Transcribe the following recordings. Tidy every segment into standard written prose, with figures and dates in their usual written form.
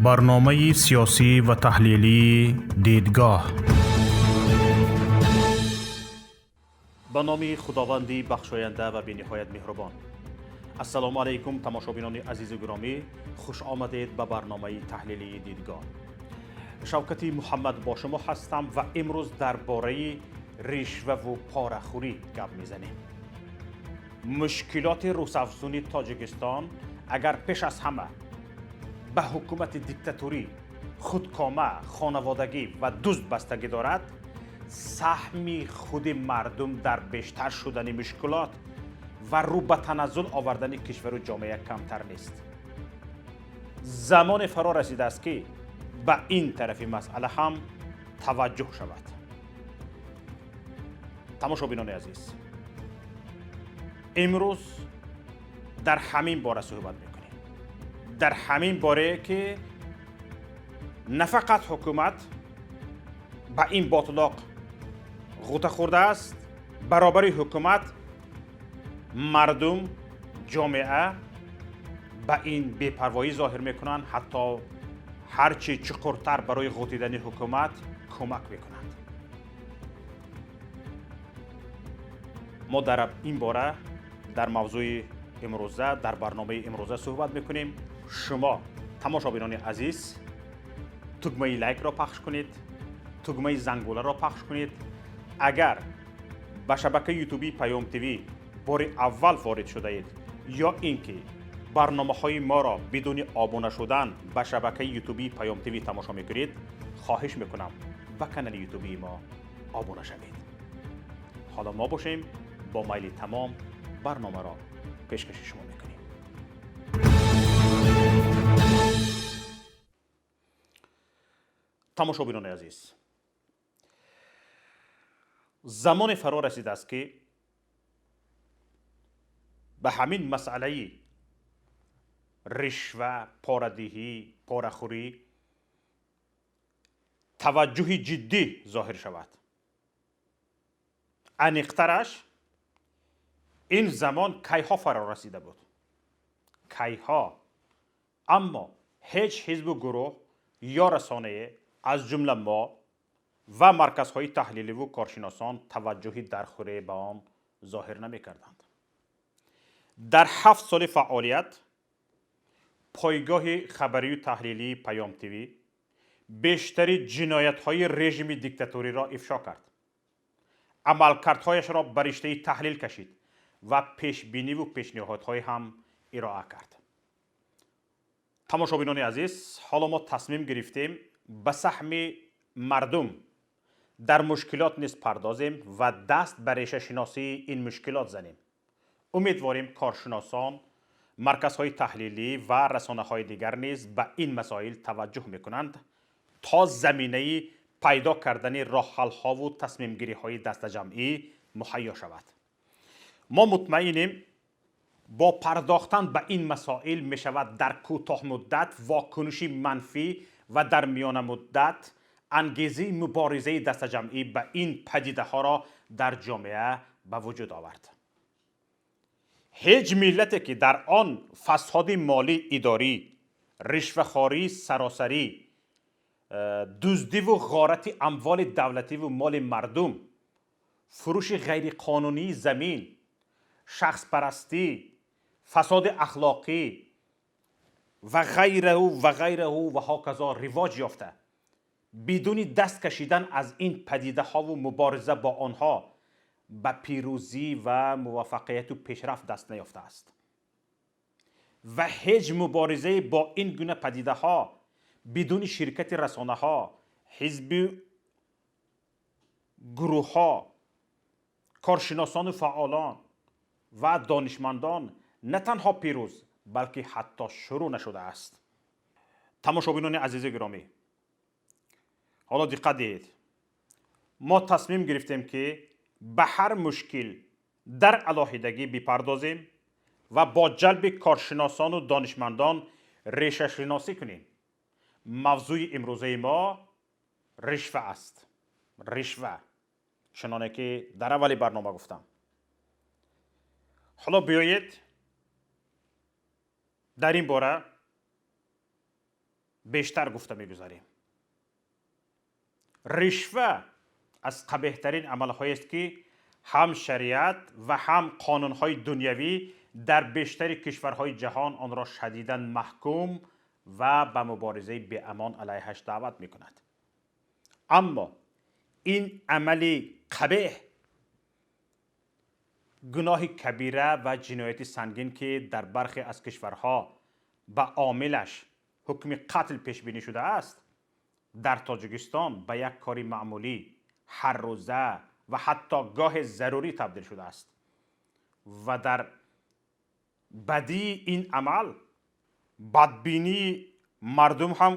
Барномаи сиёсӣ ва таҳлилии «Дидгоҳ». Ба номи Худованди бахшоянда ва бениҳоят меҳрубон. Ассалому алайкум, тамошобинони азизу гиромӣ, хуш омадед ба барномаи таҳлилии «Дидгоҳ». Шавкати Муҳаммад бо шумо ҳастам ва имрӯз дар бораи ришваву порахӯрӣ гап мезанем. Мушкилоти рӯзафзуни Тоҷикистон агар пеш аз ҳама ба ҳукумати диктаторӣ, худкома, хонаводагӣ ва дузд бастагӣ дорад, саҳми худи мардум дар бештар шудани мушкилот ва рӯ ба таназзул овардани кишвару ҷомеа камтар нест. Замоне фаро расидааст, ки ба ин тарафи масъала ҳам таваҷҷӯҳ шавад. Тамошобинони азиз, имрӯз дар ҳамин бора суҳбат мекунем, дар ҳамин борае, ки на фақат ҳукумат ба ин ботлоқ ғӯта хӯрдааст, баробари ҳукумат мардум, ҷомеа ба ин бепарвоӣ зоҳир мекунанд, ҳатто ҳарчи чуқуртар барои ғӯтидани ҳукумат кӯмак мекунанд. Мо дар ин бора дар мавзӯи имрӯза, дар барномаи имрӯза суҳбат мекунем. Шумо, тамошобинони азиз, тугмаи лайкро пахш кунед, тугмаи зангуларо пахш кунед. Агар ба шабакаи ютубии Паём ТВ бори аввал ворид шудаед ё ин ки барномаҳои моро бидуни обуна шудан ба шабакаи ютубии Паём ТВ тамошо мекунед, хоҳиш мекунам, ба канали ютубии мо обуна шавед. Ҳоло мо бошем, бо майли тамом барномаро пешкаши шумо мекунем. Тамошобинони азиз, замоне фаро расидааст, ки ба ҳамин масъалаи ришва, порадиҳӣ, порахӯрӣ таваҷҷӯҳи ҷиддӣ зоҳир шавад. Аниқтараш, ин замон кайҳо фаро расида буд, кайҳо, аммо ҳеҷ ҳизбу гурӯҳ ё расонае, аз ҷумла мо ва марказҳои таҳлиливу коршиносон, таваҷҷӯҳи дархӯре ба он зоҳир намекарданд. Дар 7 соли фаъолият пойгоҳи хабарию таҳлилии Паём ТВ бештари ҷиноятҳои режими диктаториро ифшо кард, амалкардҳояшро ба риштаи таҳлил кашид ва пешбиниву пешниҳодҳое ҳам ироа кард. Тамошобинони азиз, ҳоло мо тасмим гирифтем ба саҳми мардум дар мушкилот низ пардозем ва даст ба решашиносии ин мушкилот занем. Умедворем, коршиносон, марказҳои таҳлилӣ ва расонаҳои дигар низ ба ин масоил таваҷҷӯҳ мекунанд, то заминаи пайдо кардани роҳҳалҳову тасмимгириҳои дастаҷамъӣ муҳайё шавад. Мо мутмаинем, бо пардохтан ба ин масоил мешавад дар кӯтоҳмуддат вокуниши манфӣ ва дар миёнамуддат ангезаи муборизаи дастаҷамъӣ ба ин падидаҳоро дар ҷомеа ба вуҷуд овард. Ҳеҷ миллате, ки дар он фасоди молӣ, идорӣ, ришвахории саросарӣ, дуздиву ғорати амволи давлативу моли мардум, фурӯши ғайриқонунии замин, шахспарастӣ, фасоди ахлоқӣ ва ғайраҳу ва ғайраҳу ва ҳоказо ривоҷ ёфта, бидуни даст кашидан аз ин падидаҳову мубориза бо онҳо ба пирӯзӣ ва муваффақияту пешрафт даст наёфтааст ва ҳеҷ муборизае бо ин гуна падидаҳо бидуни ширкати расонаҳо, ҳизби гурӯҳҳо, коршиносону фаъолон ва донишмандон на танҳо пирӯз, балки ҳатто шурӯъ нашудааст. Тамошобинони азизи гиромӣ, ҳоло диққат диҳед. Мо тасмим гирифтем, ки ба ҳар мушкил дар алоҳидагӣ бипардозем ва бо ҷалби коршиносону донишмандон решашиносӣ кунем. Мавзӯи имрӯзаи мо ришва аст. Ришва, чуноне ки дар аввали барнома гуфтам. Ҳоло биёед, дар ин бора бештар гуфта мегузарем. Ришва аз қабеҳтарин амалҳоест, ки ҳам шариат ва ҳам қонунҳои дунявӣ дар бештари кишварҳои ҷаҳон онро шадидан маҳкум ва ба муборизаи беамон алайҳаш даъват мекунад. Аммо ин амали қабеҳ гуноҳи кабира ва ҷинояти сангин, ки дар бархе аз кишварҳо ба омилаш ҳукми қатл пешбинӣ шудааст, дар Тоҷикистон ба як кори маъмулӣ, ҳаррӯза ва ҳатто гоҳе зарурӣ табдил шудааст ва дар бадии ин амал бадбинии мардум ҳам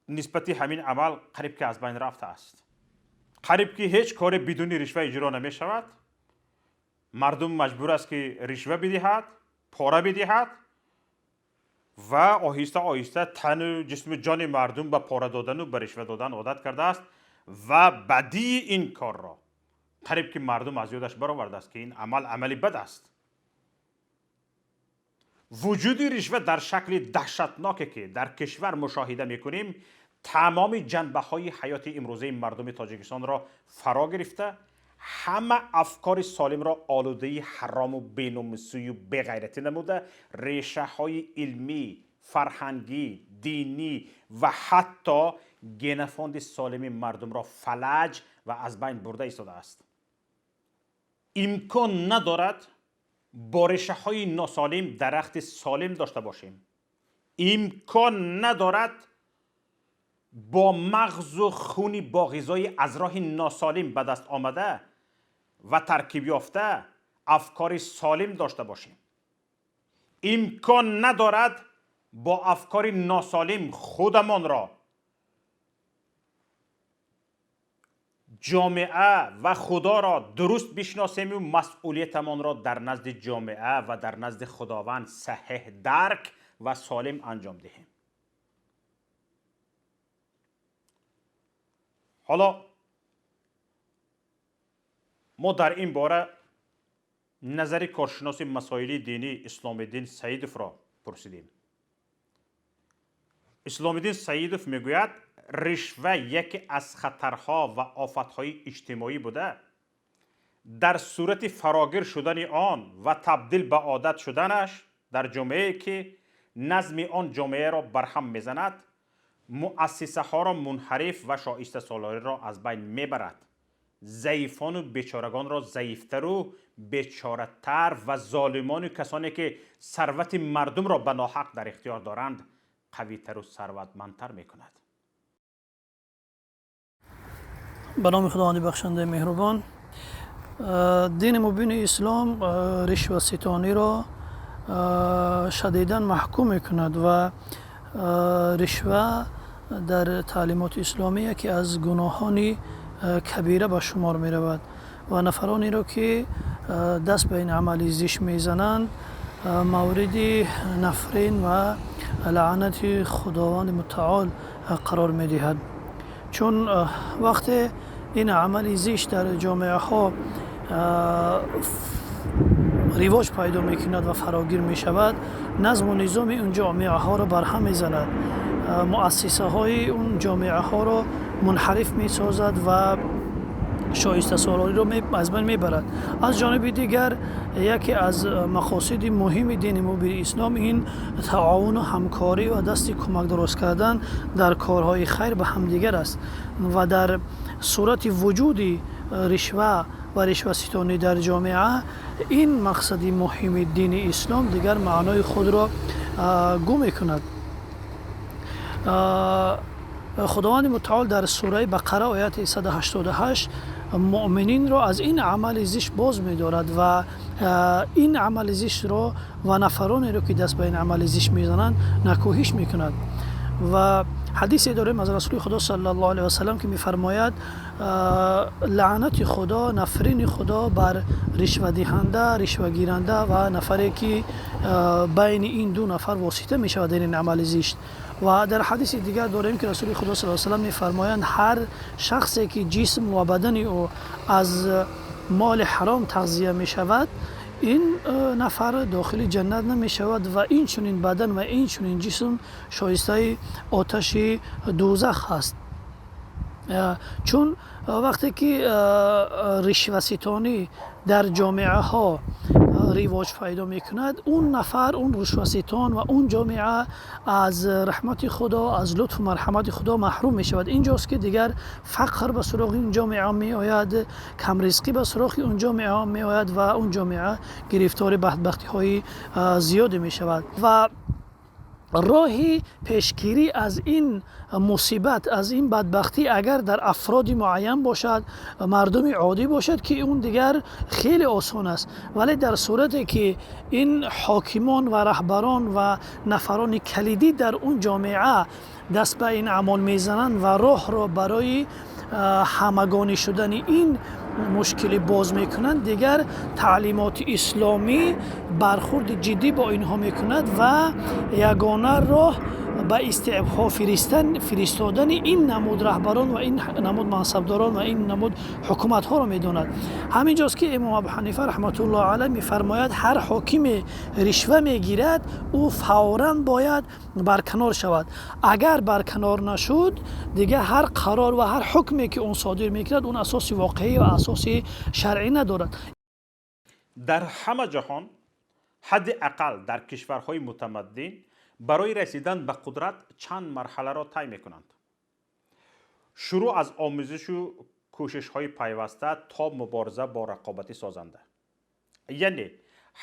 нисбати ҳамин амал қариб ки аз байн рафтааст. Қариб ки ҳеҷ коре бидуни ришва иҷро намешавад. Мардум маҷбур аст, ки ришва бидиҳад, пора бидиҳад ва оҳиста оҳиста тану ҷисму ҷони мардум ба пора додану ба ришва додан одат кардааст ва бадии ин корро қариб ки мардум аз ёдаш баровардааст, ки ин амал амали бад аст. Вуҷуди ришва дар шакли даҳшатноке, ки дар кишвар мушоҳида мекунем, тамоми ҷанбаҳои ҳаёти имрӯзаи мардуми Тоҷикистонро фаро гирифта, ҳама афкори солимро олудаи ҳарому беномусию беғайратӣ намуда, решаҳои илмӣ, фарҳангӣ, динӣ ва ҳатто генофонди солими мардумро фалаҷ ва аз байн бурда истодааст. Имкон надорад бо решаҳои носолим дарахти солим дошта бошем. Имкон надорад бо мағзу хуни бо ғизои аз роҳи носолим ба даст омада ва таркиб ёфта афкори солим дошта бошем. Имкон надорад бо афкори носолим худамонро, ҷомеа ва худоро дуруст бишносему масъулиятамонро дар назди ҷомеа ва дар назди Худованд саҳеҳ дарк ва солим анҷом диҳем. Ҳоло мо дар ин бора назари коршиноси масоили динӣ Исломиддин Саидовро пурсидем. Исломиддин Саидов мегӯяд, ришва яке аз хатарҳо ва офатҳои иҷтимоӣ буда, дар сурати фарогир шудани он ва табдил ба одат шуданаш дар ҷомеае, ки назми он ҷомеаро барҳам мезанад, муассисаҳоро мунҳариф ва шоистасолориро аз байн мебарад, заифону бечорагонро заифтару бечоратар ва золимону касоне, ки сарвати мардумро ба ноҳақ дар ихтиёр доранд, қавитару сарватмандтар мекунад. Ба номи Худованди бахшандаи меҳрубон. Дини мубини ислом ришваситониро шадидан маҳкум мекунад ва ришва дар таълимоти исломӣ яке аз гуноҳони кабира ба шумор меравад ва нафаронеро, ки даст ба ин амали зишт мезананд, мавриди нафрин ва лаънати Худованди мутаол қарор медиҳад. Чун вақте ин амали зишт дар ҷомеаҳо ривоҷ пайдо мекунад ва фарогир мешавад, назму низоми он ҷомеаҳоро барҳам мезанад, муассисаҳои он ҷомеаҳоро мунҳариф месозад ва шоистасолориро аз байн мебарад. Аз ҷониби дигар, яке аз мақосиди муҳими дини мубини ислом ин таовуну ҳамкорӣ ва дасти кӯмак дуруст кардан дар корҳои хайр ба ҳамдигар аст ва дар сурати вуҷуди ришва ва ришваситонӣ дар ҷомеа ин мақсади муҳими дини ислом дигар маънои худро гум мекунад. Худованди мутаол дар сураи Бақара ояти 188 муъмининро аз ин амали зишт боз медорад ва ин амали зиштро ва нафаронеро, ки даст ба ин амали зишт мезананд, накӯҳиш мекунад. Ва ҳадисе дорем аз Расули Худо саллаллоҳу алайҳи васаллам, ки мефармояд: лаънати Худо, нафрини Худо бар ришвадиҳанда, ришвагиранда ва нафаре, ки байни ин ду нафар восита мешавад дар ин амали зишт. Ва дар ҳадиси дигар дорем, ки Расули Худо саллаллоҳу алайҳи васаллам мефармоянд: ҳар шахсе, ки ҷисм ва бадани ӯ аз моли ҳаром тағзия мешавад, Ин нафар дохили ҷаннат намешавад ва ин чунин бадан ва ин чунин ҷисм шоистаи оташи дӯзах аст. Чун вақте ки ришваситонӣ дар ҷомеаҳо ривоҷ пайдо мекунад, он нафар, он рушваситон ва он ҷомеа аз раҳмати Худо, аз лутфу марҳамати Худо маҳрум мешавад. Инҷост ки дигар фақр ба суроғи он ҷомеа меояд, камризқӣ ба суроғи он ҷомеа меояд ва он ҷомеа гирифтори бадбахтиҳои зиёде мешавад. Ва роҳи пешгирӣ аз ин мусибат, аз ин бадбахтӣ агар дар афроди муайян бошад, мардуми оддӣ бошад, ки он дигар хеле осон аст. Вале дар сурате ки ин ҳокимон ва раҳбарон ва нафарони калидӣ дар он ҷомеа даст ба ин аъмол мезананд ва роҳро барои ҳамагонӣ шудани ин мушкилӣ боз мекунанд, дигар таълимоти исломӣ бархурди ҷиддӣ бо инҳо мекунад ва ягона роҳ ба истеъфо фиристодани ин намуд раҳбарон ва ин намуд мансабдорон ва ин намуд ҳукуматҳоро медонад. Ҳамин ҷост ки имом Абу Ҳанифа раҳматуллоҳ алайҳ мефармояд, ҳар ҳокиме ришва мегирад, ӯ фавран бояд барканор шавад. Агар барканор нашуд, дигар ҳар қарор ва ҳар ҳукме ки он содир мекунад, он асоси воқеӣ ва асоси шаръӣ надорад. Дар ҳама ҷаҳон, ҳадди ақал дар кишварҳои мутамаддин, барои расидан ба қудрат чанд марҳаларо тай мекунанд. Шурӯъ аз омӯзишу кӯшишҳои пайваста то мубориза бо рақобати созанда. Яъне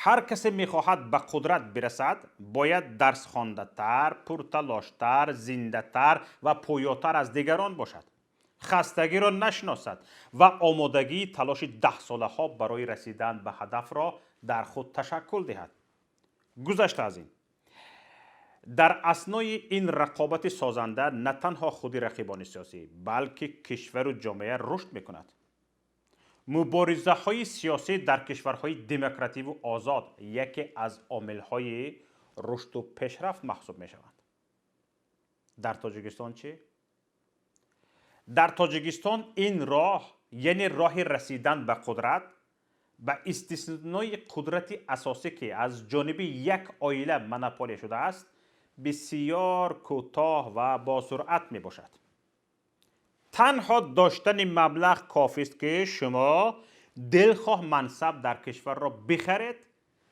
ҳар касе мехоҳад ба қудрат бирасад, бояд дарсхондатар, пурталоштар, зиндатар ва пӯётар аз дигарон бошад, хастагиро нашиносад ва омодагии талоши даҳсолаҳо барои расидан ба ҳадафро дар худ ташаккул диҳад. Гузашта аз ин, дар аснои ин рақобати созанда на танҳо худи рақибони сиёсӣ, балки кишвару ҷомеа рушд мекунад. Муборизаҳои сиёсӣ дар кишварҳои демокративу озод яке аз омилҳои рушду пешрафт маҳсуб мешаванд. Дар Тоҷикистон чӣ? Дар Тоҷикистон ин роҳ, яъне роҳи расидан ба қудрат, ба истиснои қудрати асосӣ, ки аз ҷониби як оила монополия шудааст, бисёр кӯтоҳ ва босуръат мебошад. Танҳо доштани маблағ кофист, ки шумо дилхоҳ мансаб дар кишварро бихаред,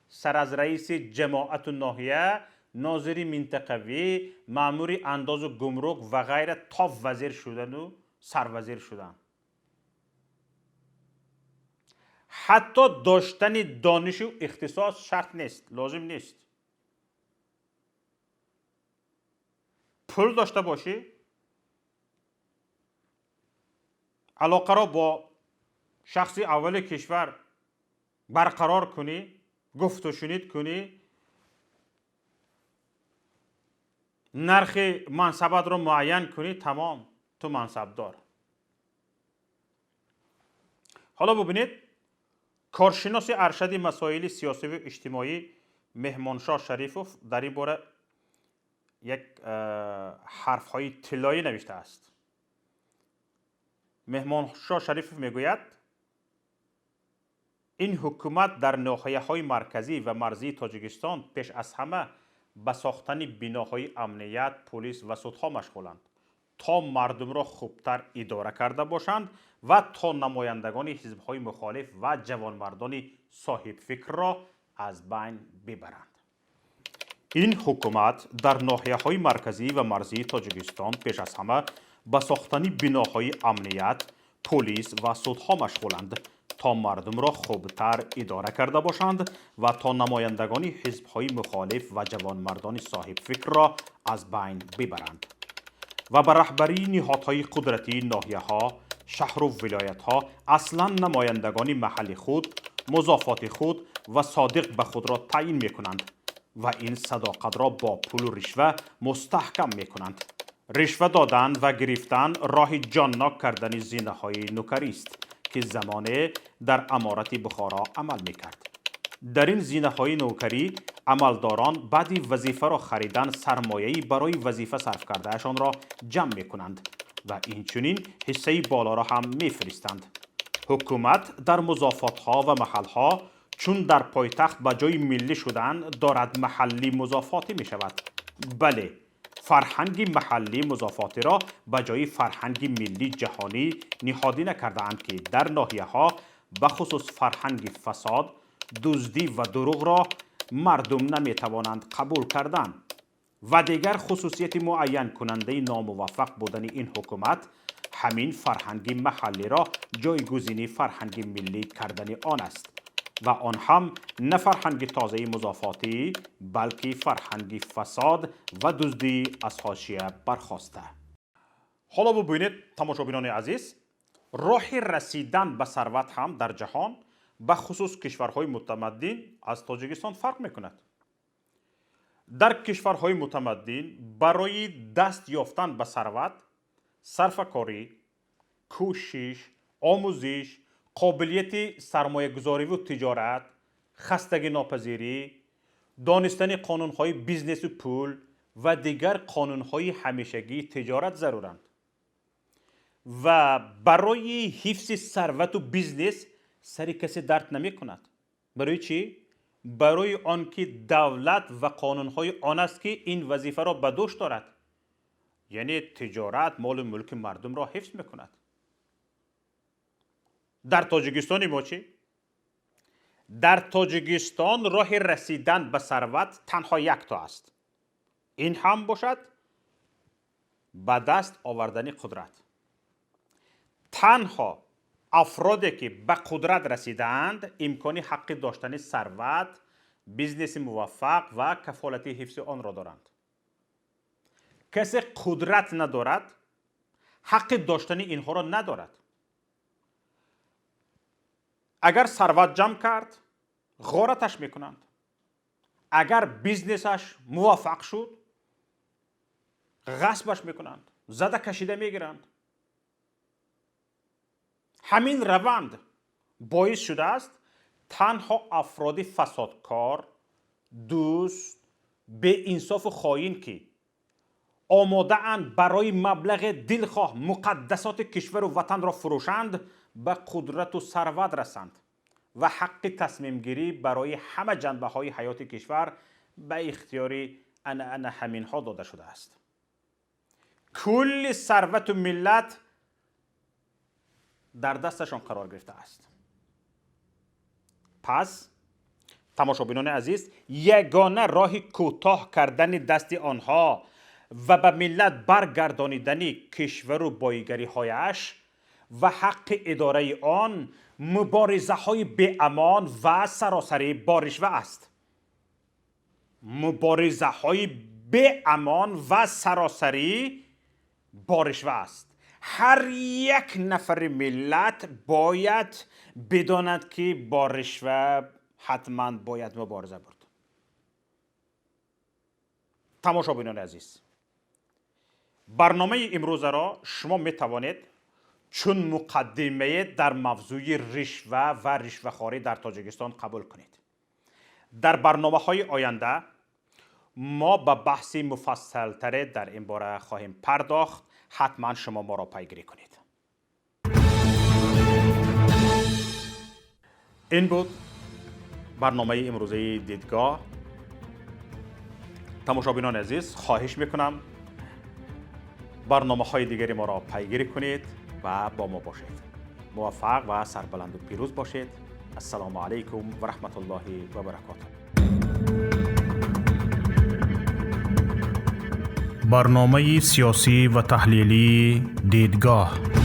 сар аз раиси ҷамоату ноҳия, нозири минтақавӣ, маъмури андозу гумрук ва ғайра то вазир шудану сарвазир шудан. Ҳатто доштани донишу ихтисос шарт нест, лозим нест. Пул дошта бошӣ, алоқаро бо шахси аввали кишвар барқарор кунӣ, гуфтушунид кунӣ, нархи мансабатро муайян кунӣ, тамом, ту мансабдор. Ҳоло бубинед, коршиноси аршади масоили сиёсиву иҷтимоӣ Меҳмоншоҳ Шарифов дар ин бора як ҳарфҳои тиллоӣ навиштааст. Меҳмоншоҳ Шарифов мегӯяд, ин ҳукумат дар ноҳияҳои марказӣ ва марзии Тоҷикистон пеш аз ҳама ба сохтани биноҳои амният, пулис ва судҳо машғуланд, то мардумро хубтар идора карда бошанд ва то намояндагони ҳизбҳои мухолиф ва ҷавонмардони соҳибфикрро аз байн бибаранд. Ин ҳукумат дар ноҳияҳои марказӣ ва марзии Тоҷикистон пеш аз ҳама ба сохтани биноҳои амният, пулис ва судҳо машғуланд, то мардумро хубтар идора карда бошанд ва то намояндагони ҳизбҳои мухолиф ва ҷавонмардони соҳибфикрро аз байн бибаранд ва ба раҳбарии ниҳодҳои қудратии ноҳияҳо, шаҳру вилоятҳо аслан намояндагони маҳалли худ, музофоти худ ва содиқ ба худро таъин мекунанд ва ин садоқатро бо пулу ришва мустаҳкам мекунанд. Ришва додан ва гирифтан роҳи ҷоннок кардани зинаҳои нукарист, ки замоне дар аморати Бухоро амал мекард. Дар ин зинаҳои нукарӣ амалдорон баъди вазифаро харидан сармояи барои вазифа сарф кардаашонро ҷамъ мекунанд ва инчунин ҳиссаи болоро ҳам мефиристанд. Ҳукумат дар музофотҳо ва маҳалҳо Чун дар пойтахт ба ҷои миллӣ шудан дорад маҳаллӣ музофотӣ мешавад. Бале, фарҳанги маҳаллӣ музофотиро ба ҷои фарҳанги миллӣ ҷаҳонӣ ниҳодина кардаанд, ки дар ноҳияҳо бахусус фарҳанги фасод, дуздӣ ва дурӯғро мардум наметавонанд қабул кардан. Ва дигар хусусияти муайянкунандаи номуваффақ будани ин ҳукумат ҳамин фарҳанги маҳаллиро ҷойгузини фарҳанги миллӣ кардани он аст. Ва он ҳам на фарҳанги тозаи музофотӣ, балки фарҳанги фасод ва дуздӣ аз ҳошия бархоста. Ҳоло бубинед, тамошобинони азиз, роҳи расидан ба сарват ҳам дар ҷаҳон, ба хусус кишварҳои мутамаддин, аз Тоҷикистон фарқ мекунад. Дар кишварҳои мутамаддин барои даст ёфтан ба сарват сарфакорӣ, кӯшиш, омӯзиш, қобилияти сармоягузориву тиҷорат, хастагинопазирӣ, донистани қонунҳои бизнесу пул ва дигар қонунҳои ҳамешагии тиҷорат заруранд. Ва барои ҳифзи сарвату бизнес сари касе дард намекунад. Барои чӣ? Барои он ки давлат ва қонунҳои он аст, ки ин вазифаро ба дӯш дорад. Яъне тиҷорат молу мулки мардумро ҳифз мекунад. Дар Тоҷикистони мо чӣ? Дар Тоҷикистон роҳи расидан ба сарват танҳо якто аст. Ин ҳам бошад ба даст овардани қудрат. Танҳо афроде ки ба қудрат расидаанд, имкони ҳаққи доштани сарват, бизнеси муваффақ ва кафолати ҳифзи онро доранд. Касе қудрат надорад, ҳаққи доштани инҳоро надорад. Агар сарват ҷамъ кард, ғораташ мекунанд. Агар бизнесаш муваффақ шуд, ғасбаш мекунанд, зада кашида мегиранд. Ҳамин раванд боис шудааст танҳо афроди фасодкор, дӯст, беинсофу хоин, ки омодаанд барои маблағи дилхоҳ муқаддасоти кишвару ватанро фурӯшанд, ба қудрату сарват расанд ва ҳаққи тасмимгирӣ барои ҳама ҷанбаҳои ҳаёти кишвар ба ихтиёри ана ҳаминҳо дода шудааст. Кулли сарвату миллат дар дасташон қарор гирифтааст. Пас тамошобинони азиз, ягона роҳи кӯтоҳ кардани дасти онҳо ва ба миллат баргардонидани кишвару боигариҳояш ва ҳаққи идораи он муборизаҳои беамон ва саросарӣ бо ришва аст. Муборизаҳои беамон ва саросарӣ бо ришва аст. Ҳар як нафари миллат бояд бидонад, ки бо ришва ҳатман бояд мубориза бурд. Тамошобинони азиз, барномаи имрӯзаро шумо метавонед чун муқаддимае дар мавзӯи ришва ва ришвахорӣ дар Тоҷикистон қабул кунед. Дар барномаҳои оянда мо ба баҳси муфассалтаре дар ин бора хоҳем пардохт. Ҳатман шумо моро пайгирӣ кунед. Ин буд барномаи имрӯзаи дидгоҳ. Тамошобинони азиз, хоҳиш мекунам барномаҳои дигари моро пайгирӣ кунед ва бо мо бошед. Муваффақ ва сарбаланду пирӯз бошед. Ассалому алайкум ва раҳматуллоҳи ва баракотуҳ. Барномаи сиёсӣ ва таҳлилии дидгоҳ.